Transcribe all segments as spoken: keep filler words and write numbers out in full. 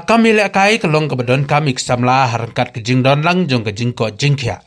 Kam ïalehkai ka long kaba donkam ïa ki samla ha ryngkat ka jingdon lang jong ka jingkoit jingkhiah.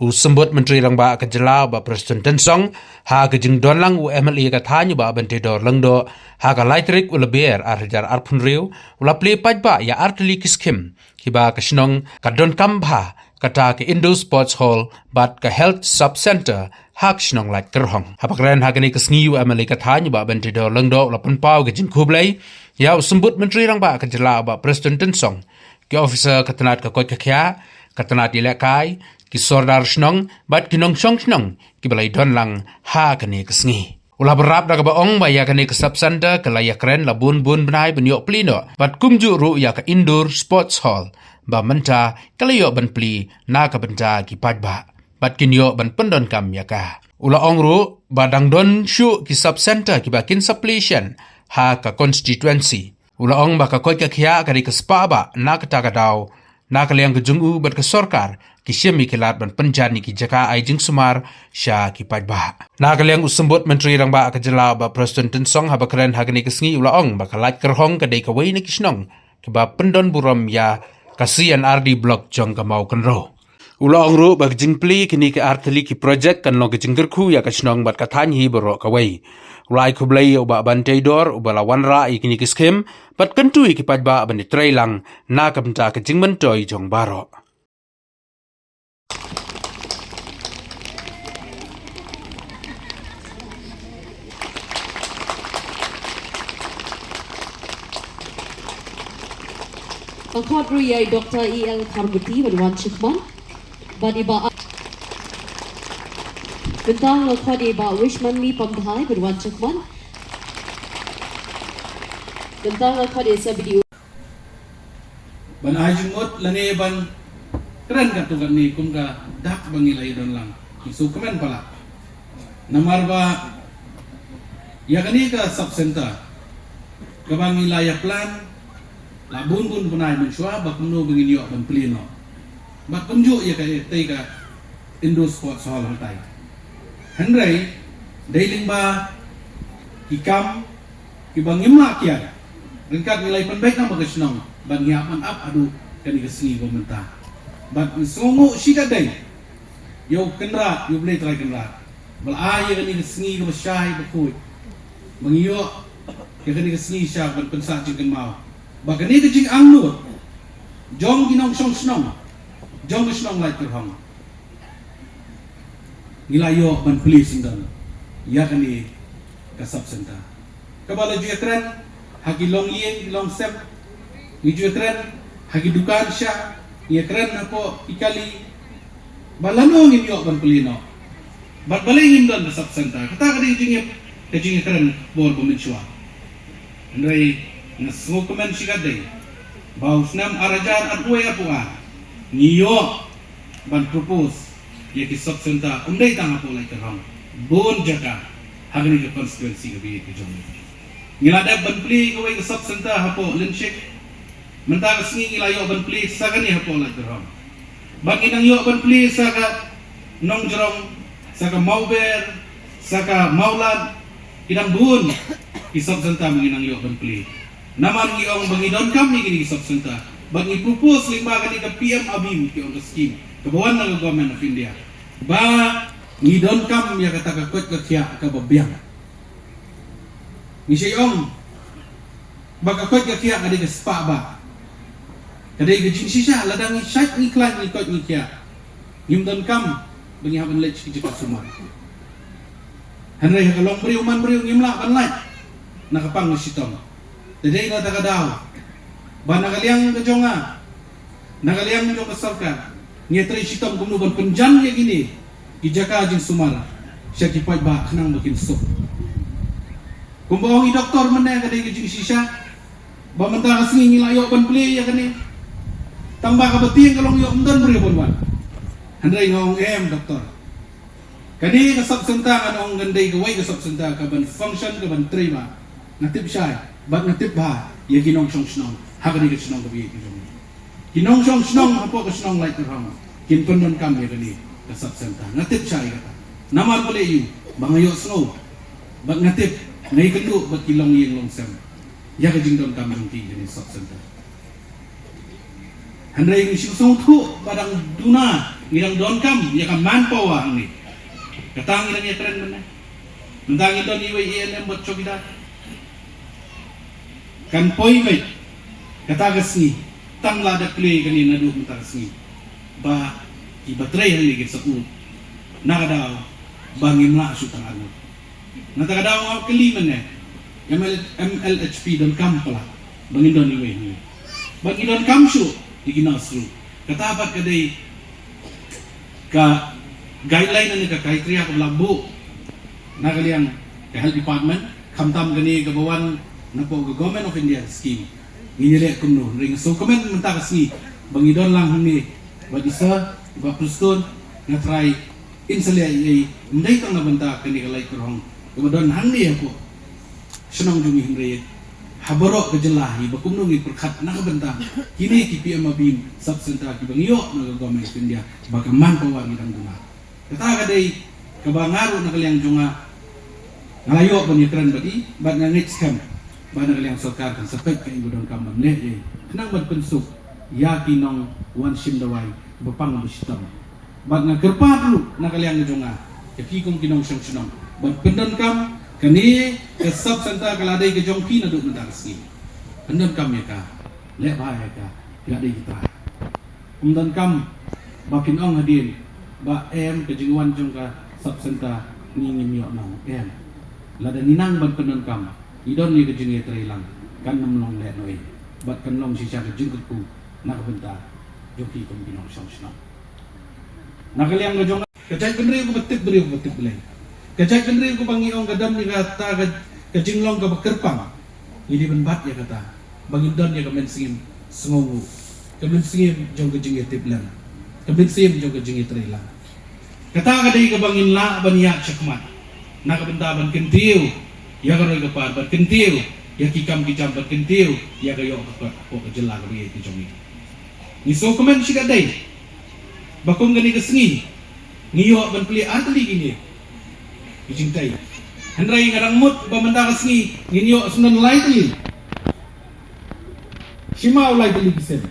U Symbud Myntri Rangbah ka jylla u Bah Prestone Tynsong, ha ka jingdon lang u MLA ka thaiñ u Bah Banteidor Lyngdoh, ha ka lai tarik u Lber ar hajar arphew hynriew, u la plie paidbah ïa artylli ki skhim kiba ka shnong ka donkam bha, kata ka Indoor Sports Hall bad ka Health Sub Centre ha ka shnong Laitkyrhong. Haba kren ha kane ka sngi u MLA ka thaiñ u Bah Banteidor Lyngdoh u la pynpaw ka jingkhublei ïa u Symbud Myntri Rangbah ka jylla u Bah Prestone Tynsong, ki officer ka tnat ka koit ka khiah, ka tnat ïalehkai, ki sordar shnong bad ki nongshong shnong kiba la ïadon lang ha kane ka sngi. U la bynrap da kaba ong ba ïa kane ka sub centre ka la ïakren la bun bun bnai ban ïoh plie noh, bad kumjuh ruh ïa ka Indoor Sports Hall ba mynta ka la ïoh ban plie na ka bynta ki paidbah, bad kin ïoh ban pyndonkam ïa ka. U la ong ruh ba dang don shuh ki sub centre kiba kin sa plie shen ha ka constituency. U la ong ba ka koit ka khiah ka dei ka spah bah, na kata ka daw, na ka liang ka jong u bad ka sorkar ki shim ïa ki lad ban pynjan ïa ki jaka ai jingsumar sha ki paidbah. Na ka liang u Symbud Myntri Rangbah ka jylla u Bah Prestone Tynsong, haba kren ha kane ka sngi u la ong ba ka Laitkyrhong ka dei kawei na ki shnong kaba pyndon burom ïa ka C and R D block jong ka Mawkynrew. U la ong ruh ba ka jingplie kine ki artylli ki projek kan long ka jingkyrkhu ïa ka shnong bad ka thaiñ hi baroh kawei. U la ai khublei ïa u Bah Banteidor uba la wanrah ïa kine ki skhim, bad kyntu ïa ki paidbah ban ïatrei lang na ka bynta ka jingmyntoi jong baroh. Ka khot ruh ïa i Doctor E L Kharbuti bad wan shikman. Bad i Bah, bad nga khot ïa i Bah Wishmanli Pamdhai bad wan shikman. Bad nga khot ïa i Sabidi. Ban ai jingmut lane ban kren katto katne kum ka dak ba ngi la ïadon lang. Ngi sngewkmen palat. Namar ba ïa kane ka sub centre kaba ngi la ïa plan la bun bun bnai mynshuwa ba kumno ba ngin ïoh ban plie noh. Bad kumjuh ïa katei ka Indoor Sports Hall hangtai. Hynrei dei lyngba ki kam kiba ngim lah kiar, ryngkat ngi la ïa pynbeit lang bad ka shnong bad ngi hap ban ap haduh kane ka sngi ba mynta. Bad ngi sngewnguh shikatdei ïa u Kynrad, ïa U Blei Trai Kynrad ba la ai ïa kane ka sngi kaba shai ba khuid ba ngi ïoh ïa kane ka sngi sha ban pynsah jingkynmaw ba kane ka jingangnud jong ki nongshong shnong jong ka shnong Laitkyrhong ngi la ïoh ban plie syndon ïa kane ka sub centre. Kaba la ju ïakren ha ki longïing ki longsem, ngi ju ïakren ha ki dukan sha, ngi ïakren hapoh ki kali ba lano ngin ïoh ban plie noh. Bad balei ngim don ka sub centre, kata ka dei ka jingïa, ka jingïakren bor ba mynshuwa. Hynrei nga sngewkmen shikatdei ba u snem ar hajar arphew wei arphew ar ngi ïoh ban propose ïa ki sub centre, ym dei tang hapoh Laitkyrhong, bun jaka ha kane ka constituency kaba ïeit ka jong ngi. Ngi la dep ban plie kawei ka sub centre hapoh Lynshik, mynta ka sngi ngi la ïoh ban plie sa kane hapoh Laitkyrhong. Bad ngi nang ïoh ban plie sa ka Nongjrong, sa ka Mawber, sa ka Mawlad, ki dang bun ki sub centre ba ngi nang ïoh ban plie. Namar ngi ong ba ngi donkam ïa kine ki sub centre bad ngi propose lyngba kane ka P M ABEAM, ki ong ka scheme kaba wan na ka Government of India, ba ngi donkam ïa kata ka koit ka khiah kaba biang. Ngi shait ong ba ka koit ka khiah ka dei ka spah bah, ka dei ka jingshisha. Lada ngi shait ngi khlaiñ ngi koit ngi khiah, ngim donkam ba ngi hap ban leit sha ki jaka sumar. Hynrei ha ka longbriew manbriew ngim lah ban lait na ka pang ka shitom. Te dei na kata ka daw ba na ka liang ka jong nga, na ka liang jong ka sorkar, ngi trei shitom kumno ban pynjan ïa kine ki jaka jingsumar sha ki paidbah khnang ba kin suk. Kumba ong i doktor mynne, ka dei ka jingshisha ba mynta ka sngi ngi la ïoh ban plie ïa kane. Tang ba kaba tieng ka long ïoh ym don briew ban wan. Hynrei nga ong em doktor, kane ka sub centre ngan ong kan dei kawei ka sub centre kaban function, kaban trei bha. Nga tip shai bad nga tip bha ïa ki nongshong shnong ha kane ka shnong kaba ïeit ka jong ngi. Ki nongshong shnong hapoh ka shnong Laitkyrhong kin pyndonkam ïa kane ka sub centre. Nga tip shai kata. Namar balei? Ïa ba nga ïohsngew bad nga tip, nga ïakynduh bad ki longïing longsem ïa ka jingdonkam jong ki ïa kane sub centre. Hynrei ngi shu sngewthuh ba dang duna, ngi dang donkam ïa ka manpower hangne. Kata ngi dang ïakren mynne. Mynta ngi don iwei i A N M bad chowkidar. Kan poi beit kata ka sngi, tang la dep plie kane naduh mynta ka sngi, ba kiba trei hangne kin sa u na ka daw ba ngim lah shuh tang arngut. Na kata ka daw nga kylli mynne, M L, M L H P donkam palat ba ngin don iwei hangne, ba ngin donkam shuh ïa ki nurse ruh. Kata pat ka dei ka guideline ne ka criteria kaba la buh na ka liang ka health department, khamtam kane kaba wan napoh ka Government of India scheme. Ngin ïaleh kumno, hynrei nga sngewkmen mynta ka sngi ba ngi don lang hangne bad i Sir, bad Prestone, nga tharai in sa leh ei ei, ym dei tang na bynta kane ka Laitkrohong kaba don hangne hapoh shnong jong ngi, hynrei ha baroh ka jylla hi, ba kumno ngin pyrkhat na ka bynta kine ki P M A B sub center kiba ngi ïoh na ka Government of India, ba ka manpower ngi dang duna. Kata ka dei kaba nga ruh na ka liang jong nga, nga la ïoh ban ïakren bad i, bad nga ngeit skhem ba na ka liang sorkar kan sa peit kaei ba donkam ban leh ei ei khnang ban pynsuk ïa ki nongwan shim dawai ba pang ba shitom. Bad nga kyrpad ruh na ka liang jong nga ïa phi kum ki nongshong shnong ban pyndonkam kane ka sub center, ka la dei ka jong phi naduh mynta ka sngi. Pyndonkam ïa ka, leh bha ïa ka, ka la dei kita. Ym donkam ba kin ong hadien ba em ka jingwan jong ka sub center ngi ngim ïoh nong, em. Lada ngi nang ban pyndonkam, ngi don ïa ka jingïatreilang, kan ym long lehnohei bad kan long shisha ka jingkyrkhu na ka bynta jong phi kum ki nongshong shnong. Na ka liang ka jong ka jaitbynriew kaba tip briew kaba tip Blei, ka jaitbynriew kaba ngi ong ka don ïa kata ka, ka jinglong kaba kyrpang. Ngi dei ban bat ïa kata ba ngin don ïa ka mynsiem sngewnguh, ka mynsiem jong ka jingïatiplem, ka mynsiem jong ka jingïatreilang. Kata ka dei kaba ngin lah ban ïaid shakhmat na ka bynta ban kyntiew ïa ka roi ka par, ban kyntiew ïa ki kam ki jam, ban kyntiew ïa ka ïoh ka kot hapoh ka jylla kaba ïeit ka jong ngi. Ngi sngewkmen shikatdei ba kum kane ka sngi ngi ïoh ban plie ar tylli kine ki jingtei. Hynrei nga dang mut ba mynta ka sngi ngin ïoh sngewdon lai tylli, shi maw lai tylli ki sien,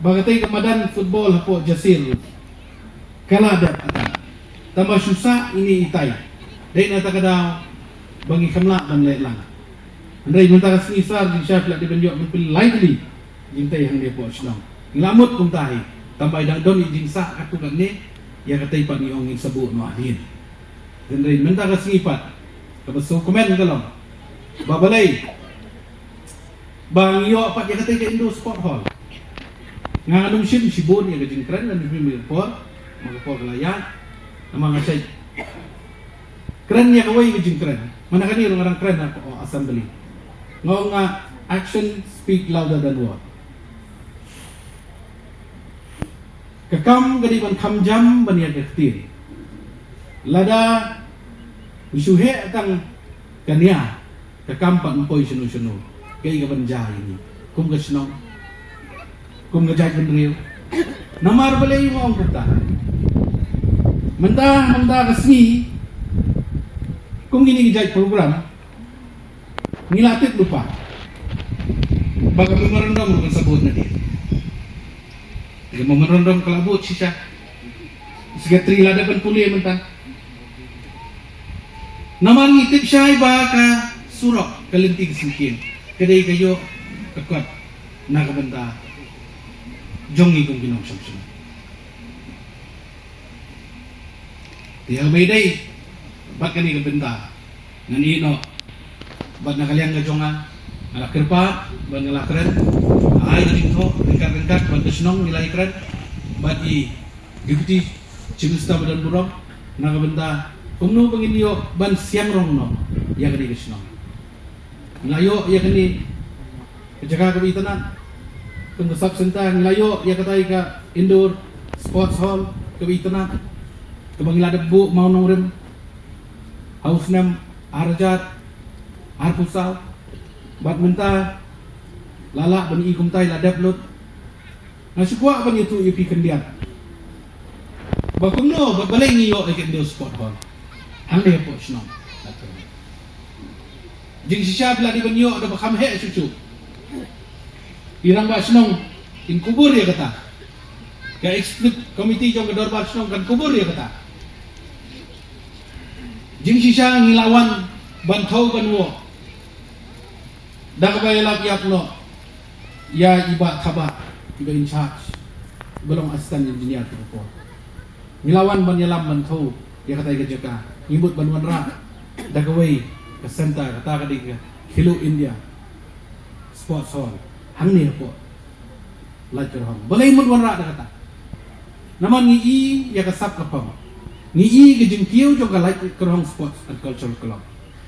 ba katei ka madan football hapoh Jasil ka la dep atan. Tangba shu sah ine i tai, dei na kata ka daw ba ngi kham lah ban leh lang. Hynrei mynta ka sngi sar jingshisha phi la dei ban ïoh ban plie lai tylli jingtei hangne hapoh shnong. Ngi la mut kumta hi, tangba i dang don i jingsah katto katne, ïa katei pat ngi ong ngin sa buh noh hadien. Hynrei mynta ka sngi pat kaba sngewkmen ka long ba balei ba ngi ïoh pat ïa katei ka indoor sport hall. Nga ngam shim shibun ïa ka jingkren, lane phi mih ka por, ma ka por ka la ïaid, namar nga shait kren ïa kawei ka jingkren. Mana kane ruh nga dang kren ha ka assembly. Nga ong nga, action speak louder than word. Ka kam ka dei ban kham jam ban ïa ka ktien. Lada u shu heh tang ka nia, ka kam pat ym poi shano shano. Kaei kaban jia ïa ngi kum ka shnong, kum ka jaitbynriew? Namar balei nga ong kumta? Mynta, mynta ka sngi kum kine ki jait program ngi la tip lypa ba ka memorandum ruh kan sa bud nadien. Ka memorandum ka la bud shisha. Secretary la dep ban pule mynta. Namar ngi tip shai ba ka surok, ka lynti ka syngkien, ka dei ka ïoh ka kot na ka bynta jong ngi kum ki nongshong shnong. Te ïa kaba ïadei bad kane ka bynta, ngan ïeh noh bad na ka liang ka jong nga, nga la kyrpad bad nga la kren, ai ka jingthoh ryngkat ryngkat bad ka shnong, ngi la ïakren bad i Deputy Chief Minister ba don burom na ka bynta kumno ba ngin ïoh ban siang rong noh ïa kane ka shnong. Ngi la ïoh ïa kane ka jaka kaba itynnad kum ka sub center, ngi la ïoh ïa katai ka indoor sports hall kaba itynnad, kaba ngi la dep buh mawnongrim ha u snem ar hajar arphew saw. Bad mynta la lah ban i kumtai, la dep lut. Nga shu kwah ban ïathuh ïa phi khyndiat ba kumno bad balei ngi ïoh ïa ka indoor sport hall hangne hapoh shnong. Jingshisha phi la dei ban ïoh da ba kham heh shuh shuh. I rangbah shnong Kin kubur ïa kata. Ka executive committee jong ka dorbar shnong kan kubur ïa kata. Jingshisha ngi la wan ban thew ban wad da kaba ïalap ïap noh ïa i Bah Thabah, i ba in charge, i ba long assistant engineer ka por. Ngi la wan ban ïalam ban thew ïa kata ka jaka. Ngi mut ban wanrah da kawei ka center, kata ka dei ka Khelo India Sports Hall hangne hapoh Laitkyrhong. Balei mut wanrah da kata? Namar ngi i ïa ka sap ka phong, ngi i ka jingkiew jong ka Laitkyrhong Sports and Cultural Club,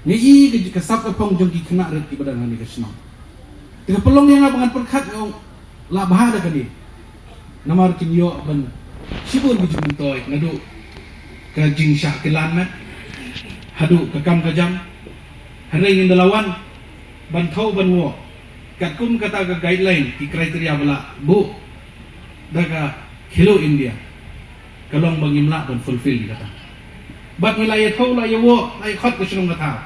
ngi i ka, ka sap ka phong jong ki khynnah rit kiba don hangne ka shnong. Te ka pynlong ïa nga ba ngan pyrkhat, nga ong lah bha da kane. Namar kin ïoh ban shibun ki jingmyntoi, naduh ka jingshah kilan met haduh ka kam ka jam. Hynrei ngin da la wan ban thew ban wad katkum kata ka guideline, ki criteria ba la buh da ka Khelo India. Ka long ba ngim lah ban fulfill ïa kata. Bad ngi la ïa thew, la ïa wad, la ïa khot ka shnong ka thaw,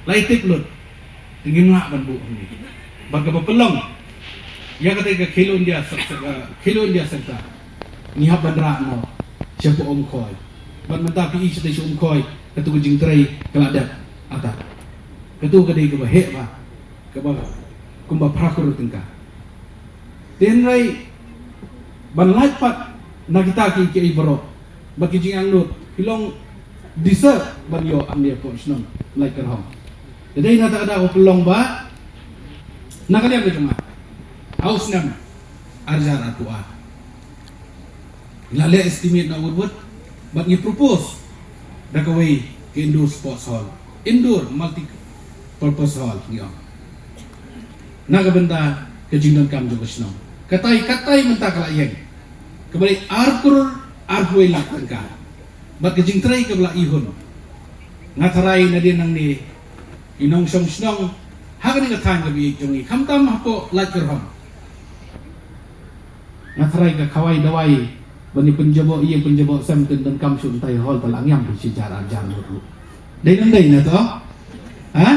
la ïa tip lut. Te ngim lah ban buh hangne. Bad kaba pynlong ïa kata ka Khelo India Cen-, Cen-, uh, Khelo India Center, ngi hap ban rah noh sha Umkhoi. Bad mynta phi i shatei sha Umkhoi, katu ka jingtrei ka la dep ata. Katu ka dei kaba heh bha, kaba kumba phra klur tyngka. Te hynrei ban lait pat na kita ki, ki ei baroh bad ki jingangnud, ki long deserve ban ïoh hangne hapoh shnong Laitkyrhong. Te dei na kata ka daw ka pynlong ba na ka liang ka jong nga, ha u snem ar hajar arphew ar, ngi la leh estimate na wut wut bad ngi propose da kawei ka indoor sports hall, indoor multi purpose hall, ngi ong, na ka bynta ka jingdonkam jong ka shnong. Katai, katai mynta ka la ïeng kaba dei ar klur arphew wei lak tyngka. Bad ka jingtrei kaba la ihun, nga tharai nadien nangne i nongshong shnong ha kane ka thaiñ kaba ïeit jong ngi, khamtam hapoh Laitkyrhong, nga tharai ka khawai dawai ban ïa pynjaboh, ïa pynjaboh sem, kin donkam shuh mynta ïa hall, ta la ngiam phi shi hajar ar hajar lut ruh. Dei ne ym dei na to? Ha?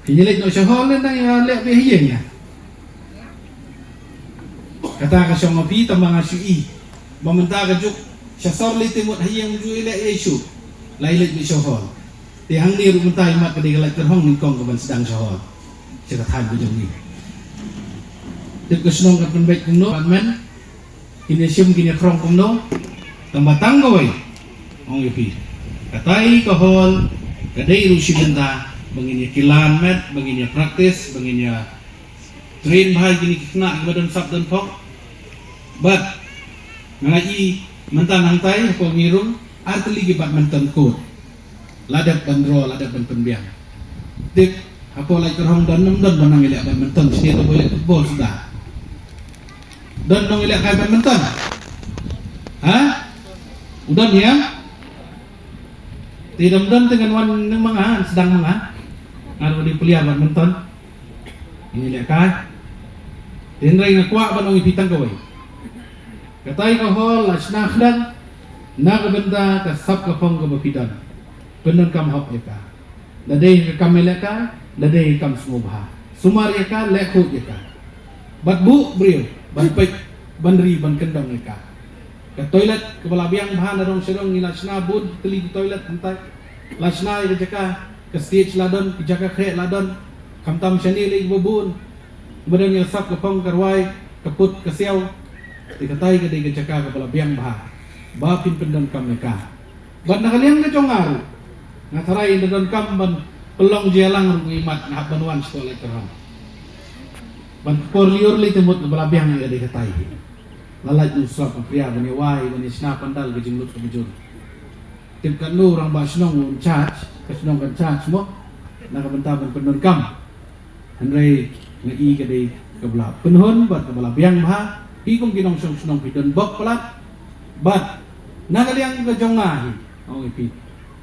Phi ïa leit noh sha hall ne dang ïa leh beit ha ïing ïa? Kata ka shong ma phi, tang ba nga shu i ba mynta ka juk sha sor lei te mut ha ïing ym ju ïa leh ei shuh, la ïa leit beit sha hall. Te hangne ruh mynta imat ka dei ka Laitkyrhong nyngkong kaban sdang sha hall sha ka thaiñ ka jong ngi. Tip ka shnong kan pynbeit kumno, department kin ïa shim, kin ïa khrong kumno. Tang ba tang kawei, ong ïa phi, katai ka hall ka dei ruh shi bynta ba ngin ïa kilan met, ba ngin ïa practice, ba ngin ïa train bha ïa kine ki khynnah kiba don sap don phong. Bad nga la i mynta nangtai hapoh ngi rung ar tylli ki badminton court. La dep ban draw, la dep ban pynbiang. Tip hapoh Laitkyrhong don ne ym don ba nang ïaleh badminton, shisha to ba ïaleh football suda. Don nong ïaleh kai badminton? Ha? U don ïa? Te da ym don te ngan wan ne ma nga, sdang ma nga. Nga ruh dei player badminton. Ngin ïaleh kai. Te hynrei nga kwah ban ong ïa phi tang kawei. Katai ka hall la shna khnang na ka bynta ka sap ka phong kaba phi don. Pyndonkam hok ïa ka. Lada dei ka kam ïalehkai, lada dei ka kam sngewbha, sumar ïa ka, leh khuid ïa ka. Bad buh briew ban peit, ban ri, ban kyndong ïa ka. Ka toilet kaba la biang bha na dong sha dong, ngi la shna bun tylli ki toilet hangtai. La shna ïa ka jaka, ka stage la don, ka jaka khreh la don. Khamtam shane lei kiba bun, ba don ïa ka sap ka phong, ka rwai, ka put, ka siaw. Te katai ka dei ka jaka kaba la biang bha ba phin pyndonkam ïa ka. Bad na ka liang ka jong nga ruh, nga tharai ynda donkam ban pynlong jingïalang ruh, ngi mat, nga hap ban wan sha Laitkyrhong. Ban kpor lyiur lei te mut ba la biang ïa ka dei katai hi. La lait u sap u pria ban ïa wai, ban ïa shna pandal, ka jinglut kaba jur. Tip katno u rangbah shnong un charge, ka shnong kan charge mo na ka bynta ban pyndonkam. Hynrei nga i ka dei kaba la pynhun bad kaba la biang bha. Phi kum ki nongshong shnong phi don bok palat. Bad na ka liang ka jong nga hi, ong ïa phi,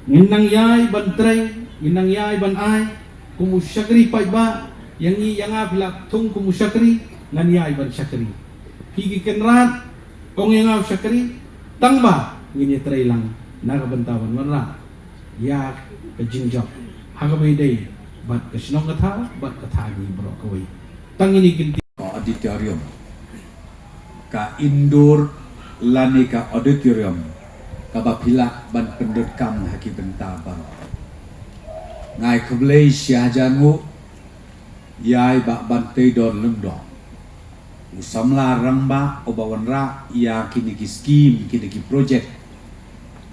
ngin nang ïai ban trei, ngin nang ïai ban ai kum u shakri paidbah. Ïa ngi, ïa nga phi la thung kum u shakri, ngan ïai ban shakri. Phi ki kynrad, ong ïa nga u shakri, tang ba ngin ïa trei lang na ka bynta ban wanrah ïa ka jingjop ha kaba ïadei bad ka shnong ka thaw bad ka thaw ngi baroh kawei. Tang ïa kine ki auditorium. ka indoor lane ka auditorium kaba phi lah ban pyndonkam ha ki bynta baroh. Nga ai khublei shi hajar nguh ïa i Bah Banteidor Lyngdoh, u samla rangbah uba wanrah ïa kine ki skim, kine ki projek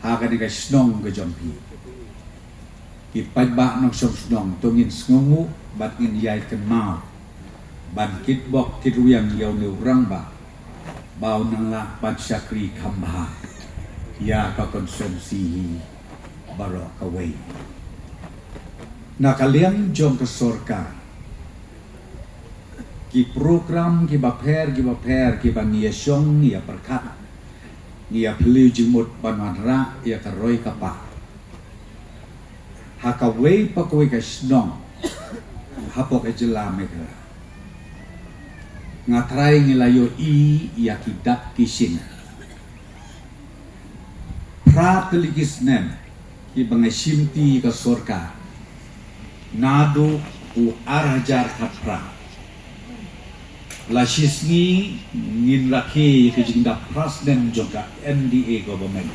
ha kane ka shnong ka jong phi. Ki paidbah nongshong shnong, to ngin sngewnguh bad ngin ïai kynmaw ban kitbok kitrwiang ïa une u rangbah ba un nang lah ban shakri kham bha ïa ka constituency hi baroh kawei. Na ka liang jong ka sorkar, ki program kiba pher kiba pher kiba ngi ïa shong, ngi ïa pyrkhat, ngi ïa phylliew jingmut ban wanrah ïa ka roi ka par ha kawei pa kawei ka shnong hapoh ka jylla Meghalaya, nga tharai ngi la ïohi ïa ki dak ki shin. Phra tylli ki snem kiba nga shimti ka sorkar, naduh u ar hajar khatphra, la shisngi ngin rakhe ïa ka jingdap phra snem jong ka M D A government.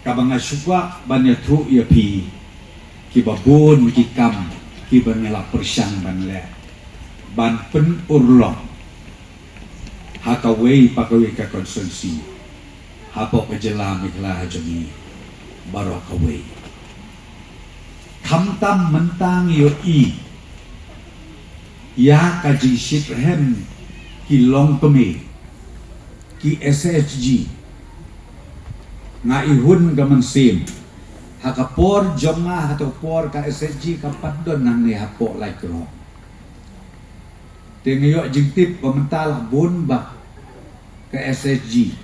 Kaba nga shu kwah ban ïathuh ïa phi, kiba bun ki kam kiba ngi la pyrshang ban leh ban pynurlong ha kawei pa kawei ka constituency hapoh ka jylla Meghalaya jong ngi baroh kawei. Khamtam mynta ngi ïohi ïa ka jingshitrhem ki longkmie, ki S H G. Nga ihun ka mynsiem, ha ka por jong nga, ha ka por ka S H G kam pat don nangne hapoh Laitkroh. Te nga ïoh jingtip ba mynta la bun bha ka S H G.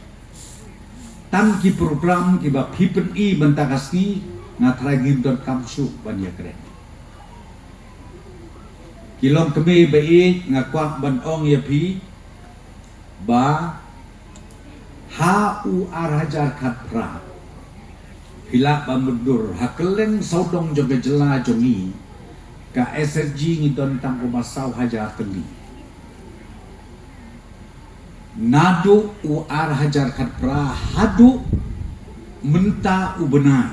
Tang ki program kiba phi pyni mynta ka sngi, nga tharai ngim donkam shuh ban ïakren. Ki longkmie ba ïeit, nga kwah ban ong ïa phi ba ha u ar hajar khatphra, phi lah ban mutdur, ha kylleng sawdong jong ka jylla jong ngi, ka S H G ngi don tang kumba saw hajar tylli. Naduh u ar hajar khatphra haduh mynta u bnai,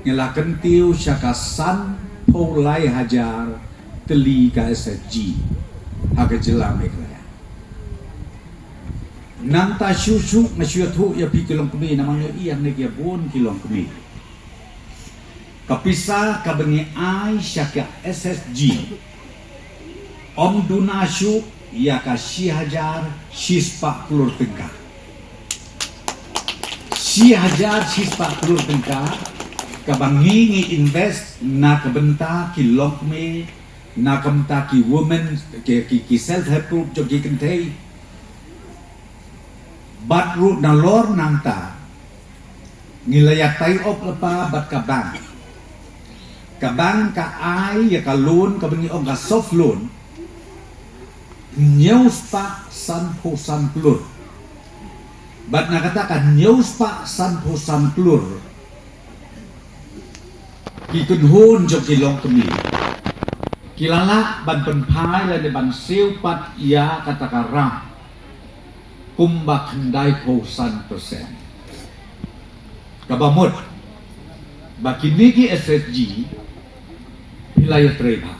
ngi la kyntiew sha ka sanphew lai hajar tylli ka S H G ha ka jylla Meghalaya. Nangta shuh shuh nga shu ïathuh ïa phi ki longkmie, namar ngi ïohi hangne ki ïa bun ki longkmie. Ka pisa kaba ngi ai sha ka S H G, ym duna shuh ïa ka shi hajar shispah klur tyngka. Shi hajar shispah klur tyngka kaba ngi, ngi invest na ka bynta ki longkmie, na ka bynta ki women, ki, ki, ki self help group jong ki kynthei. Bad ruh nalor nangta, ngi la ïa tie up lypa bad ka bank. Ka bank ka ai ïa ka loan kaba ngi ong ka soft loan, hynñiew spah sanphew san klur. Bad na kata ka hynñiew spah sanphew san klur, ki kynhun jong ki longkmie ki la lah ban pynphai lane ban siew pat ïa kata ka ram kumba khyndaiphew san percent. Kaba mut ba kine ki S H G phi la ïatrei bha.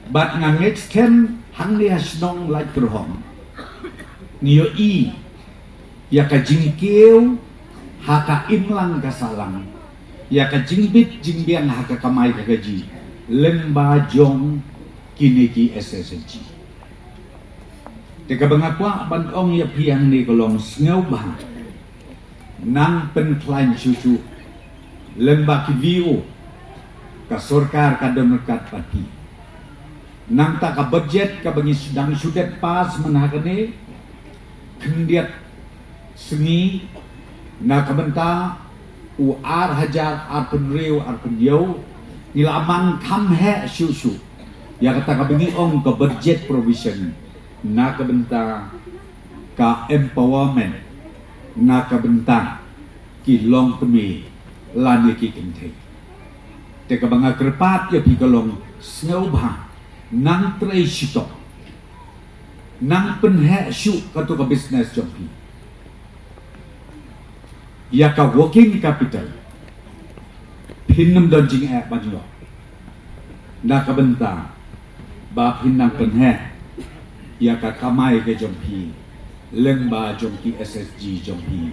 Bad nga ngeit skhem hangne ha shnong Laitkroh, ngi ïohi ïa ka jingkiew ha ka imlang ka sahlang, ïa ka jingbit jingbiang ha ka kamai ka kajih lyngba jong kine ki S H G. Te kaba nga kwah ban ong ïa phi hangne ka long sngewbha nang pynkhlaiñ shuh shuh lyngba ki V O, ka sorkar ka don ryngkat bad phi. Nangta ka budget kaba ngi dang shu dep pass mynta kane, khyndiat sngi na ka bynta u ar hajar arphew hynriew arphew hynñiew, ngi la mang kham heh shuh shuh ïa kata kaba ngi ong ka budget provision na ka bynta ka empowerment na ka bynta ki longkmie lane ki kynthei. Te kaba nga kyrpad ïa phi ka long sngewbha Nang trei shitom. Nang pynheh shuh kato ka business jong phi. Ïa ka working capital, phin nym don jingeh ban ïoh. Na ka bynta ba phin nang pynheh ïa ka kamai ka jong phi, lyngba jong ki S H G jong phi,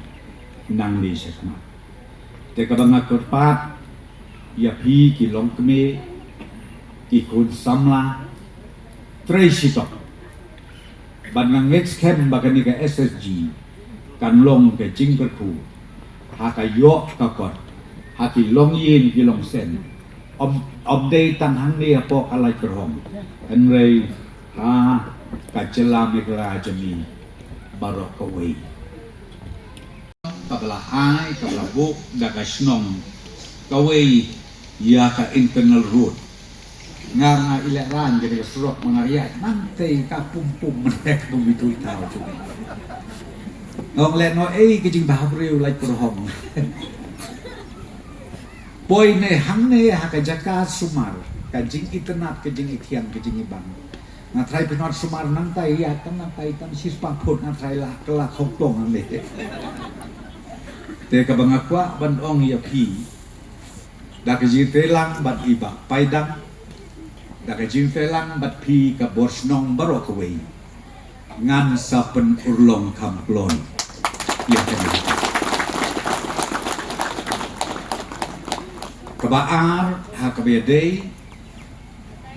nangne shakhmat. Te kaba nga kyrpad ïa phi ki longkmie, ki khun samla, trei shitom. Bad nga ngeit skhem ba kane ka S H G kan long ka jingkyrkhu ha ka ïoh ka kot, ha ki longïing ki longsem. Ym, ym dei tang hangne hapoh ka Laitkyrhong, hynrei ha ka jylla Meghalaya jong ngi baroh kawei. Kaba la ai, kaba la buh da ka shnong kawei ïa ka internal road. Nga nga i leh rang ka dei ka surok ma nga ïa nang tei ka pum pum, mendek pum itu i tau tu. Ngong leh no ei ka jingbha briew Laitkyrhong. Poi ne hangne ha ka jaka sumar, ka jingitynnad, ka jingithiang, ka jingibang. Nga trai pynot sumar nangtai ïa tang nangtai tang shispah phut, nga trai lah kylla khongtong hangne. Te kaba nga kwah ban ong ïa phi, da ka jingtreilang bad i Bah Paidang, da ka jingtreilang bad phi ka bor shnong baroh kawei, ngan sa pynurlong kham kloi ïa kane. Kaba ar ha kaba ïadei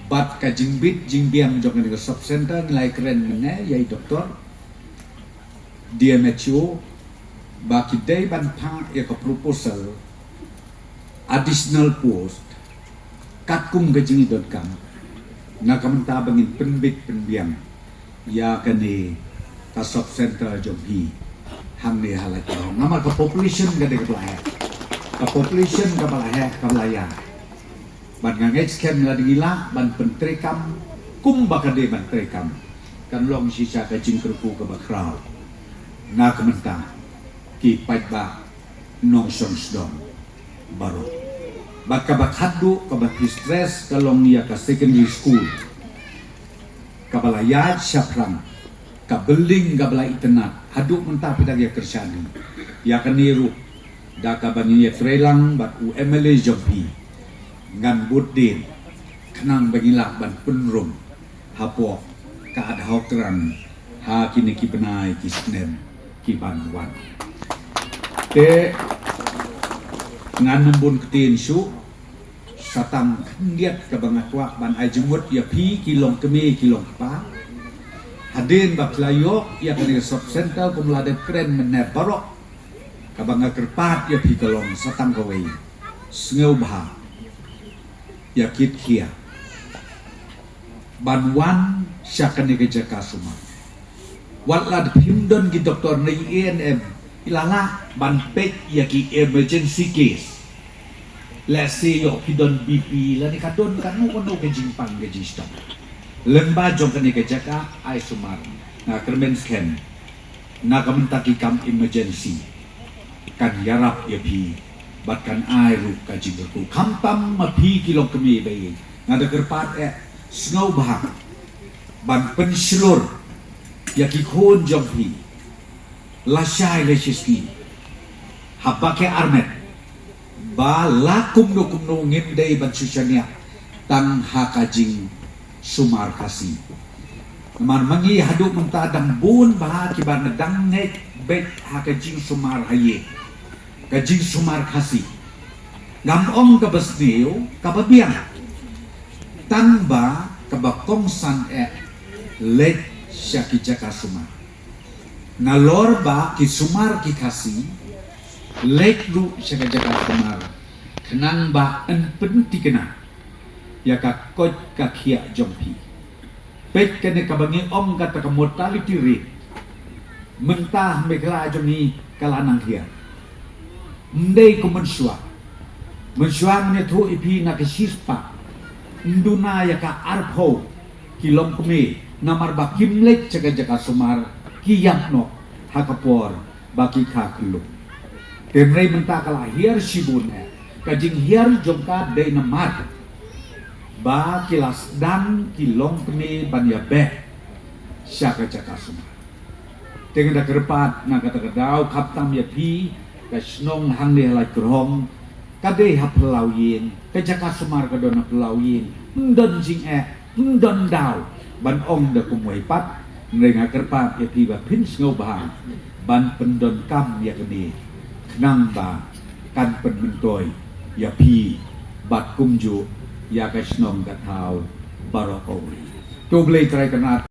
bad ka jingbit jingbiang jong kane ka sub center, ngi la ïakren mynne ïa i doktor, D M H O, ba ki dei ban phah ïa ka proposal additional post katkum ka jingïadonkam, na ka bynta ba ngin pynbit pynbiang ïa kane ka sub center jong phi hangne ha Laitkyrhong. Namar ka population ka dei kaba la heh. Ka population kaba la heh, kaba la ïaid. Bad nga ngeit skhem lada ngi lah ban pyntreikam kumba ka dei ban treikam, kan long shisha ka jingkyrkhu kaba khraw na ka bynta ki paidbah nongshong shnong baroh. Bad kaba khatduh kaba phi stress ka long ïa ka secondary school, kaba la ïaid shaphrang, ka building kaba la itynnad, haduh mynta phi dang ïa kyrshan hi. Ïa kane ruh, da kaba ngin ïatreilang bad u M L A jong phi, ngan bud dien khnang ba ngin lah ban pynrung hapoh ka ad hoc grant ha kine ki bnai ki snem ki ban wan. Te ngan ym bun ktien shuh, sa tang khyndiat kaba nga kwah ban ai jingmut ïa phi ki longkmie ki longkpa. Hadien ba phi la ïoh ïa kane ka sub center kumba la dep kren mynne baroh, kaba nga kyrpad ïa phi ka long sa tang kawei: sngewbha ïa kit khia ban wan sha kane ka jaka sumar. Wat la phim don ki doktor ne i A N M, i la lah ban peit ïa ki emergency case. Lehse ïoh phi don B P lane ka don kano kano ka jingpang ka jingshitom. Lyngba jong kane ka jaka ai sumar, nga kyrmen skhem na ka bynta ki kam emergency kan ïarap ïa phi bad kan ai ruh ka jingkyrkhu. Khamtam ma phi ki longkmie ba ïeit, nga da kyrpad eh, sngewbha ban pynshlur ïa ki khun jong phi lashai lashisngi ha Bakheh Armet, ba la kumno kumno ngim dei ban shu shaniah tang ha ka jingsumar Khasi. Namar ma ngi haduh mynta dang bun bha kiba nga dang ngeit beit ha ka jingsumar ha ïing, ka jingsumar Khasi. Ngam ong kaba sniew kaba biang, tang ba kaba kongsan eh leit sha ki jaka sumar. Nalor ba ki sumar ki Khasi leit ruh sha ka jaka sumar, khnang ba yn pynthikna ïa ka koit ka khiah jong phi. Peit kane kaba ngi ong kata ka mortality rate mynta ha Meghalaya jong ngi ka la nang hiar. Ym dei kum mynshuwa. Mynshuwa ngi ïathuh ïa phi na ka shispah, ym duna ïa ka arphew ki longkmie namar ba kim leit sha ka jaka sumar, ki ïap noh ha ka por ba ki kha khyllung. Te hynrei mynta ka la hiar shibun eh. Ka jinghiar jong ka dei namar ba ki la sdang ki longpne ban ïabeh sha ka jaka sumar. Te nga da kyrpad na kata ka daw khamtam ïa phi ka shnong hangne ha Laitkyrhong, ka dei ha phyllaw ïing, ka jaka sumar ka don ha phyllaw ïing, ym don jingeh, ym don daw ban ong da kumwei pat. Hynrei nga kyrpad ïa phi ba phin sngewbha ban pyndonkam ïa kane, khnang ba kan pynmyntoi ïa phi bad kumjuh ïa ka shnong ka thaw baroh kawei. To U Blei Trai Kynrad